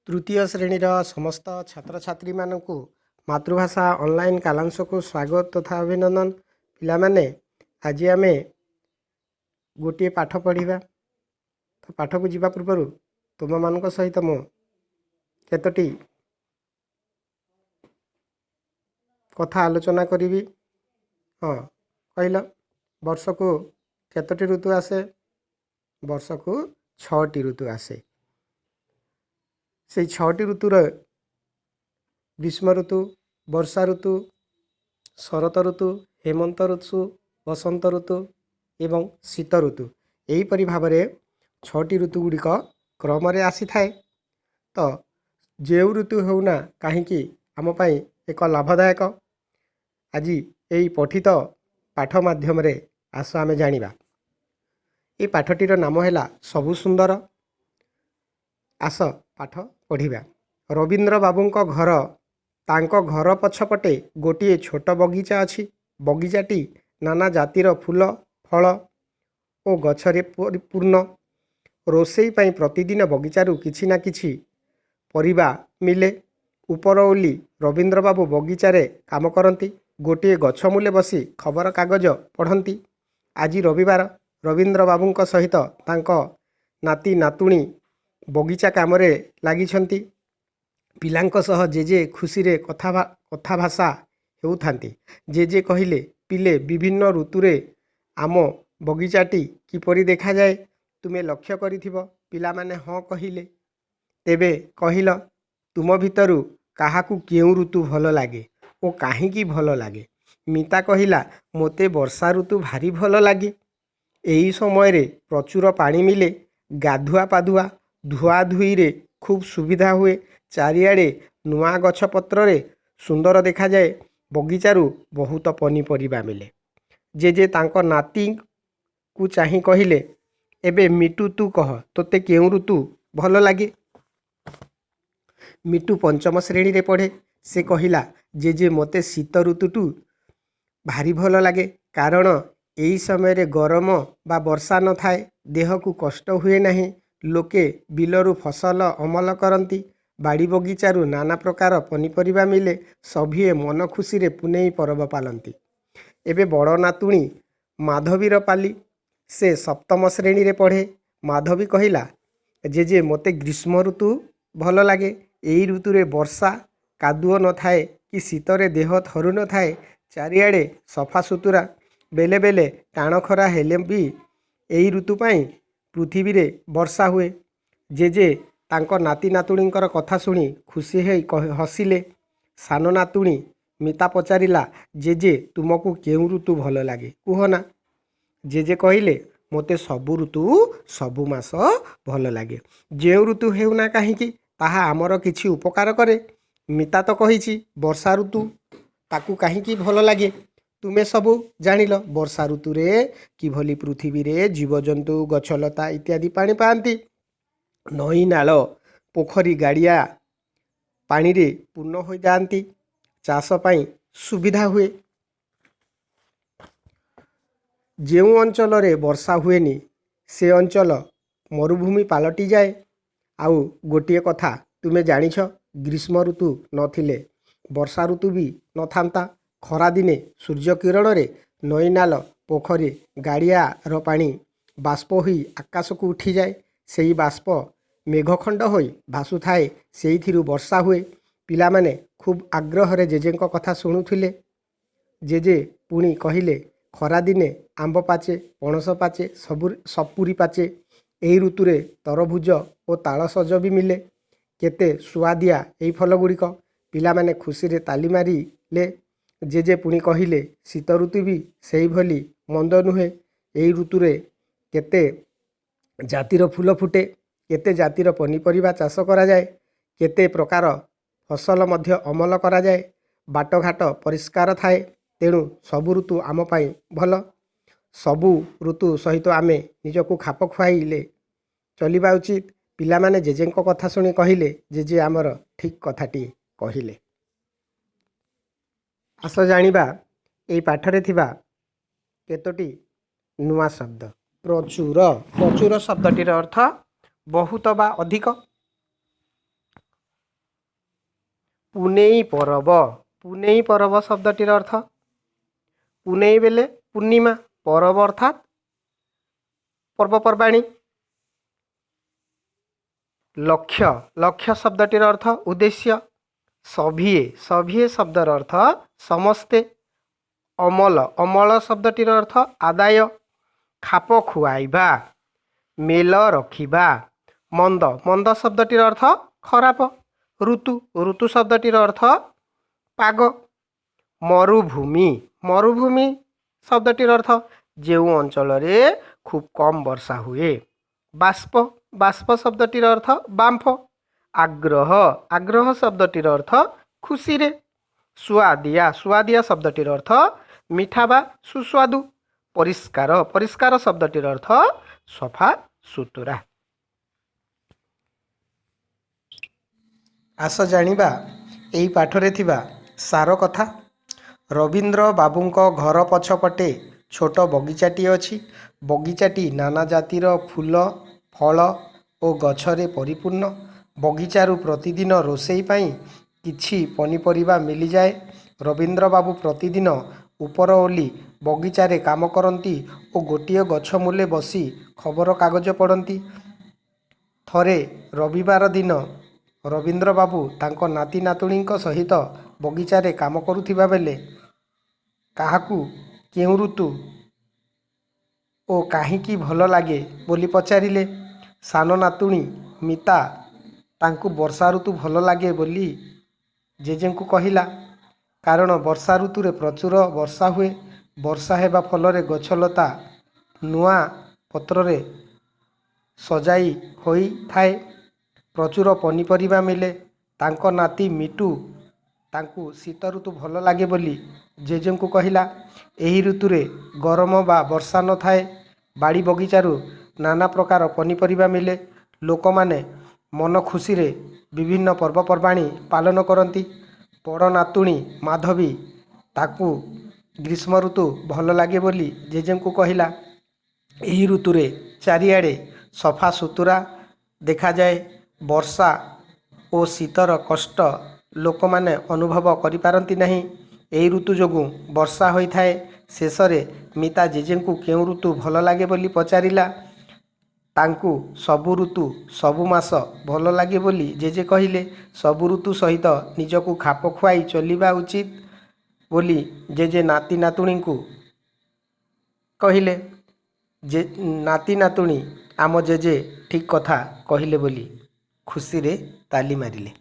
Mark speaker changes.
Speaker 1: ତୃତୀୟ ଶ୍ରେଣୀର ସମସ୍ତ ଛାତ୍ରଛାତ୍ରୀମାନଙ୍କୁ ମାତୃଭାଷା ଅନଲାଇନ୍ କାଲାଂଶକୁ ସ୍ୱାଗତ ତଥା ଅଭିନନ୍ଦନ। ପିଲାମାନେ, ଆଜି ଆମେ ଗୋଟିଏ ପାଠ ପଢ଼ିବା। ତ ପାଠକୁ ଯିବା ପୂର୍ବରୁ ତୁମମାନଙ୍କ ସହିତ ମୁଁ କେତୋଟି କଥା ଆଲୋଚନା କରିବି। ହଁ, କହିଲ, ବର୍ଷକୁ କେତୋଟି ଋତୁ ଆସେ? ବର୍ଷକୁ 6ଟି ଋତୁ ଆସେ। ସେଇ 6ଟି ଋତୁର ଗ୍ରୀଷ୍ମ ଋତୁ, ବର୍ଷା ଋତୁ, ଶରତ ଋତୁ, ହେମନ୍ତ ଋତୁ, ବସନ୍ତ ଋତୁ ଏବଂ ଶୀତ ଋତୁ, ଏହିପରି ଭାବରେ 6ଟି ଋତୁ ଗୁଡ଼ିକ କ୍ରମରେ ଆସିଥାଏ। ତ ଯେଉଁ ଋତୁ ହେଉନା କାହିଁକି ଆମ ପାଇଁ ଏକ ଲାଭଦାୟକ। ଆଜି ଏହି ପଠିତ ପାଠ ମାଧ୍ୟମରେ ଆସ ଆମେ ଜାଣିବା। ଏହି ପାଠଟିର ନାମ ହେଲା ସବୁ ସୁନ୍ଦର। ଆସ ପାଠ ପଢ଼ିବା। ରବୀନ୍ଦ୍ର ବାବୁଙ୍କ ଘର ତାଙ୍କ ଘର ପଛପଟେ ଗୋଟିଏ ଛୋଟ ବଗିଚା ଅଛି। ବଗିଚାଟି ନାନା ଜାତିର ଫୁଲ, ଫଳ ଓ ଗଛରେ ପରିପୂର୍ଣ୍ଣ। ରୋଷେଇ ପାଇଁ ପ୍ରତିଦିନ ବଗିଚାରୁ କିଛି ନା କିଛି ପରିବା ମିଳେ। ଉପରଓଳି ରବୀନ୍ଦ୍ରବାବୁ ବଗିଚାରେ କାମ କରନ୍ତି। ଗୋଟିଏ ଗଛ ମୂଳେ ବସି ଖବରକାଗଜ ପଢ଼ନ୍ତି। ଆଜି ରବିବାର। ରବୀନ୍ଦ୍ରବାବୁଙ୍କ ସହିତ ତାଙ୍କ ନାତି ନାତୁଣୀ ବଗିଚା କାମରେ ଲାଗିଛନ୍ତି। ପିଲାଙ୍କ ସହ ଜେଜେ ଖୁସିରେ କଥାଭାଷା ହେଉଥାନ୍ତି। ଜେଜେ କହିଲେ, ପିଲେ, ବିଭିନ୍ନ ଋତୁରେ ଆମ ବଗିଚାଟି କିପରି ଦେଖାଯାଏ ତୁମେ ଲକ୍ଷ୍ୟ କରିଥିବ। ପିଲାମାନେ ହଁ କହିଲେ। ତେବେ କହିଲ, ତୁମ ଭିତରୁ କାହାକୁ କେଉଁ ଋତୁ ଭଲ ଲାଗେ ଓ କାହିଁକି ଭଲ ଲାଗେ? ମିତା କହିଲା, ମୋତେ ବର୍ଷା ଋତୁ ଭାରି ଭଲ ଲାଗେ। ଏହି ସମୟରେ ପ୍ରଚୁର ପାଣି ମିଳେ। ଗାଧୁଆ ପାଧୁଆ, ଧୁଆଧୁଇରେ ଖୁବ୍ ସୁବିଧା ହୁଏ। ଚାରିଆଡ଼େ ନୂଆ ଗଛପତ୍ରରେ ସୁନ୍ଦର ଦେଖାଯାଏ। ବଗିଚାରୁ ବହୁତ ପନିପରିବା ମିଳେ। ଜେଜେ ତାଙ୍କ ନାତିକୁ ଚାହିଁ କହିଲେ, ଏବେ ମିଟୁ, ତୁ କହ, ତୋତେ କେଉଁ ଋତୁ ଭଲ ଲାଗେ? ମିଟୁ ପଞ୍ଚମ ଶ୍ରେଣୀରେ ପଢ଼େ। ସେ କହିଲା, ଜେଜେ, ମୋତେ ଶୀତ ଋତୁଟି ଭାରି ଭଲ ଲାଗେ। କାରଣ ଏହି ସମୟରେ ଗରମ ବା ବର୍ଷା ନଥାଏ। ଦେହକୁ କଷ୍ଟ ହୁଏ ନାହିଁ। ଲୋକେ ବିଲରୁ ଫସଲ ଅମଳ କରନ୍ତି। ବାଡ଼ି ବଗିଚାରୁ ନାନା ପ୍ରକାର ପନିପରିବା ମିଳେ। ସଭିଏଁ ମନ ଖୁସିରେ ପୁନେଇ ପରବ ପାଳନ୍ତି। ଏବେ ବଡ଼ ନାତୁଣୀ ମାଧବୀର ପାଳି। ସେ ସପ୍ତମ ଶ୍ରେଣୀରେ ପଢ଼େ। ମାଧବୀ କହିଲା, ଜେଜେ, ମୋତେ ଗ୍ରୀଷ୍ମ ଋତୁ ଭଲ ଲାଗେ। ଏହି ଋତୁରେ ବର୍ଷା କାଦୁଅ ନଥାଏ କି ଶୀତରେ ଦେହ ଥରୁ ନଥାଏ। ଚାରିଆଡ଼େ ସଫାସୁତୁରା। ବେଳେ ବେଳେ ଟାଣ ଖରା ହେଲେ ବି ଏହି ଋତୁ ପାଇଁ ପୃଥିବୀରେ ବର୍ଷା ହୁଏ। ଜେଜେ ତାଙ୍କ ନାତି ନାତୁଣୀଙ୍କର କଥା ଶୁଣି ଖୁସି ହୋଇ ହସିଲେ। ସାନ ନାତୁଣୀ ମିତା ପଚାରିଲା, ଜେଜେ, ତୁମକୁ କେଉଁ ଋତୁ ଭଲ ଲାଗେ କୁହ ନା? ଜେଜେ କହିଲେ, ମୋତେ ସବୁ ଋତୁ, ସବୁ ମାସ ଭଲ ଲାଗେ। ଯେଉଁ ଋତୁ ହେଉନା କାହିଁକି ତାହା ଆମର କିଛି ଉପକାର କରେ। ମିତା ତ କହିଛି ବର୍ଷା ଋତୁ ତାକୁ କାହିଁକି ଭଲ ଲାଗେ। ତୁମେ ସବୁ ଜାଣିଲ, ବର୍ଷା ଋତୁରେ କିଭଳି ପୃଥିବୀରେ ଜୀବଜନ୍ତୁ, ଗଛଲତା ଇତ୍ୟାଦି ପାଣି ପାଆନ୍ତି। ନଈ, ନାଳ, ପୋଖରୀ, ଗାଡ଼ିଆ ପାଣିରେ ପୂର୍ଣ୍ଣ ହୋଇଯାଆନ୍ତି। ଚାଷ ପାଇଁ ସୁବିଧା ହୁଏ। ଯେଉଁ ଅଞ୍ଚଳରେ ବର୍ଷା ହୁଏନି ସେ ଅଞ୍ଚଳ ମରୁଭୂମି ପାଲଟିଯାଏ। ଆଉ ଗୋଟିଏ କଥା ତୁମେ ଜାଣିଛ, ଗ୍ରୀଷ୍ମ ଋତୁ ନଥିଲେ ବର୍ଷା ଋତୁ ବି ନଥାନ୍ତା। ଖରାଦିନେ ସୂର୍ଯ୍ୟକିରଣରେ ନଈନାଳ, ପୋଖରୀ, ଗାଡ଼ିଆର ପାଣି ବାଷ୍ପ ହୋଇ ଆକାଶକୁ ଉଠିଯାଏ। ସେହି ବାଷ୍ପ ମେଘଖଣ୍ଡ ହୋଇ ଭାସୁଥାଏ। ସେଇଥିରୁ ବର୍ଷା ହୁଏ। ପିଲାମାନେ ଖୁବ୍ ଆଗ୍ରହରେ ଜେଜେଙ୍କ କଥା ଶୁଣୁଥିଲେ। ଜେଜେ ପୁଣି କହିଲେ, ଖରାଦିନେ ଆମ୍ବ ପାଚେ, ପଣସ ପାଚେ, ସପୁରି ପାଚେ। ଏହି ଋତୁରେ ତରଭୁଜ ଓ ତାଳସଜ ବି ମିଳେ। କେତେ ସୁଆଦିଆ ଏହି ଫଳଗୁଡ଼ିକ! ପିଲାମାନେ ଖୁସିରେ ତାଳି ମାରିଲେ। ଜେଜେ ପୁଣି କହିଲେ, ଶୀତ ଋତୁ ବି ସେହିଭଳି ମନ୍ଦ ନୁହେଁ। ଏହି ଋତୁରେ କେତେ ଜାତିର ଫୁଲ ଫୁଟେ, କେତେ ଜାତିର ପନିପରିବା ଚାଷ କରାଯାଏ, କେତେ ପ୍ରକାର ଫସଲ ମଧ୍ୟ ଅମଳ କରାଯାଏ। ବାଟଘାଟ ପରିଷ୍କାର ଥାଏ। ତେଣୁ ସବୁ ଋତୁ ଆମ ପାଇଁ ଭଲ। ସବୁ ଋତୁ ସହିତ ଆମେ ନିଜକୁ ଖାପ ଖୁଆଇଲେ ଚଳିବା ଉଚିତ। ପିଲାମାନେ ଜେଜେଙ୍କ କଥା ଶୁଣି କହିଲେ, ଜେଜେ ଆମର ଠିକ୍ କଥାଟିଏ କହିଲେ। ଆସ ଜାଣିବା ଏହି ପାଠରେ ଥିବା କେତୋଟି ନୂଆ ଶବ୍ଦ। ପ୍ରଚୁର। ପ୍ରଚୁର ଶବ୍ଦଟିର ଅର୍ଥ ବହୁତ ବା ଅଧିକ। ପୁନେଇ ପରବ। ପୁନେଇ ପରବ ଶବ୍ଦଟିର ଅର୍ଥ ପୁନେଇ ବେଲେ ପୂର୍ଣ୍ଣିମା, ପରବ ଅର୍ଥାତ୍ ପର୍ବପର୍ବାଣୀ। ଲକ୍ଷ୍ୟ। ଲକ୍ଷ୍ୟ ଶବ୍ଦଟିର ଅର୍ଥ ଉଦ୍ଦେଶ୍ୟ। ସଭିଏ। ସଭିଏ ଶବ୍ଦର ଅର୍ଥ ସମସ୍ତେ। ଅମଲ। ଅମଳ ଶବ୍ଦଟିର ଅର୍ଥ ଆଦାୟ। ଖାପ ଖୁଆଇବା, ମେଲ ରଖିବା। ମନ୍ଦ। ମନ୍ଦ ଶବ୍ଦଟିର ଅର୍ଥ ଖରାପ। ଋତୁ। ଋତୁ ଶବ୍ଦଟିର ଅର୍ଥ ପାଗ। ମରୁଭୂମି। ମରୁଭୂମି ଶବ୍ଦଟିର ଅର୍ଥ ଯେଉଁ ଅଞ୍ଚଳରେ ଖୁବ୍ କମ୍ ବର୍ଷା ହୁଏ। ବାଷ୍ପ। ବାଷ୍ପ ଶବ୍ଦଟିର ଅର୍ଥ ବାମ୍ଫ। ଆଗ୍ରହ। ଆଗ୍ରହ ଶବ୍ଦଟିର ଅର୍ଥ ଖୁସିରେ। ସୁଆଦିଆ। ସୁଆଦିଆ ଶବ୍ଦଟିର ଅର୍ଥ ମିଠା ବା ସୁସ୍ୱାଦୁ। ପରିଷ୍କାର। ପରିଷ୍କାର ଶବ୍ଦଟିର ଅର୍ଥ ସଫା ସୁତୁରା। ଆସ ଜାଣିବା ଏହି ପାଠରେ ଥିବା ସାର କଥା। ରବୀନ୍ଦ୍ର ବାବୁଙ୍କ ଘର ପଛପଟେ ଛୋଟ ବଗିଚାଟିଏ ଅଛି। ବଗିଚାଟି ନାନା ଜାତିର ଫୁଲ, ଫଳ ଓ ଗଛରେ ପରିପୂର୍ଣ୍ଣ। ବଗିଚାରୁ ପ୍ରତିଦିନ ରୋଷେଇ ପାଇଁ କିଛି ପନିପରିବା ମିଳିଯାଏ। ରବୀନ୍ଦ୍ର ବାବୁ ପ୍ରତିଦିନ ଉପରଓଳି ବଗିଚାରେ କାମ କରନ୍ତି ଓ ଗୋଟିଏ ଗଛ ମୂଳେ ବସି ଖବରକାଗଜ ପଢ଼ନ୍ତି। ଥରେ ରବିବାର ଦିନ ରବୀନ୍ଦ୍ର ବାବୁ ତାଙ୍କ ନାତି ନାତୁଣୀଙ୍କ ସହିତ ବଗିଚାରେ କାମ କରୁଥିବା ବେଳେ କାହାକୁ କେଉଁ ଋତୁ ଓ କାହିଁକି ଭଲ ଲାଗେ ବୋଲି ପଚାରିଲେ। ସାନ ନାତୁଣୀ ମିତା ତାଙ୍କୁ ବର୍ଷା ଋତୁ ଭଲ ଲାଗେ ବୋଲି ଜେଜେଙ୍କୁ କହିଲା। କାରଣ ବର୍ଷା ଋତୁରେ ପ୍ରଚୁର ବର୍ଷା ହୁଏ। ବର୍ଷା ହେବା ଫଳରେ ଗଛଲତା ନୂଆ ପତ୍ରରେ ସଜାଇ ହୋଇଥାଏ। ପ୍ରଚୁର ପନିପରିବା ମିଳେ। ତାଙ୍କ ନାତି ମିଟୁ ତାଙ୍କୁ ଶୀତ ଋତୁ ଭଲ ଲାଗେ ବୋଲି ଜେଜେଙ୍କୁ କହିଲା। ଏହି ଋତୁରେ ଗରମ ବା ବର୍ଷା ନଥାଏ। ବାଡ଼ି ବଗିଚାରୁ ନାନା ପ୍ରକାର ପନିପରିବା ମିଳେ। ଲୋକମାନେ ମନ ଖୁସିରେ ବିଭିନ୍ନ ପର୍ବପର୍ବାଣୀ ପାଳନ କରନ୍ତି। ବଡ଼ ନାତୁଣୀ ମାଧବୀ ତାକୁ ଗ୍ରୀଷ୍ମ ଋତୁ ଭଲ ଲାଗେ ବୋଲି ଜେଜେଙ୍କୁ କହିଲା। ଏହି ଋତୁରେ ଚାରିଆଡ଼େ ସଫା ସୁତୁରା ଦେଖାଯାଏ। ବର୍ଷା ଓ ଶୀତର କଷ୍ଟ ଲୋକମାନେ ଅନୁଭବ କରିପାରନ୍ତି ନାହିଁ। ଏହି ଋତୁ ଯୋଗୁଁ ବର୍ଷା ହୋଇଥାଏ। ଶେଷରେ ମିତା ଜେଜେଙ୍କୁ କେଉଁ ଋତୁ ଭଲ ଲାଗେ ବୋଲି ପଚାରିଲା। ତାଙ୍କୁ ସବୁ ଋତୁ, ସବୁ ମାସ ଭଲ ଲାଗେ ବୋଲି ଜେଜେ କହିଲେ। ସବୁ ଋତୁ ସହିତ ନିଜକୁ ଖାପ ଖୁଆଇ ଚଳିବା ଉଚିତ ବୋଲି ଜେଜେ ନାତି ନାତୁଣୀଙ୍କୁ କହିଲେ। ଯେ ନାତି ନାତୁଣୀ ଆମ ଜେଜେ ଠିକ୍ କଥା କହିଲେ ବୋଲି ଖୁସିରେ ତାଲି ମାରିଲେ।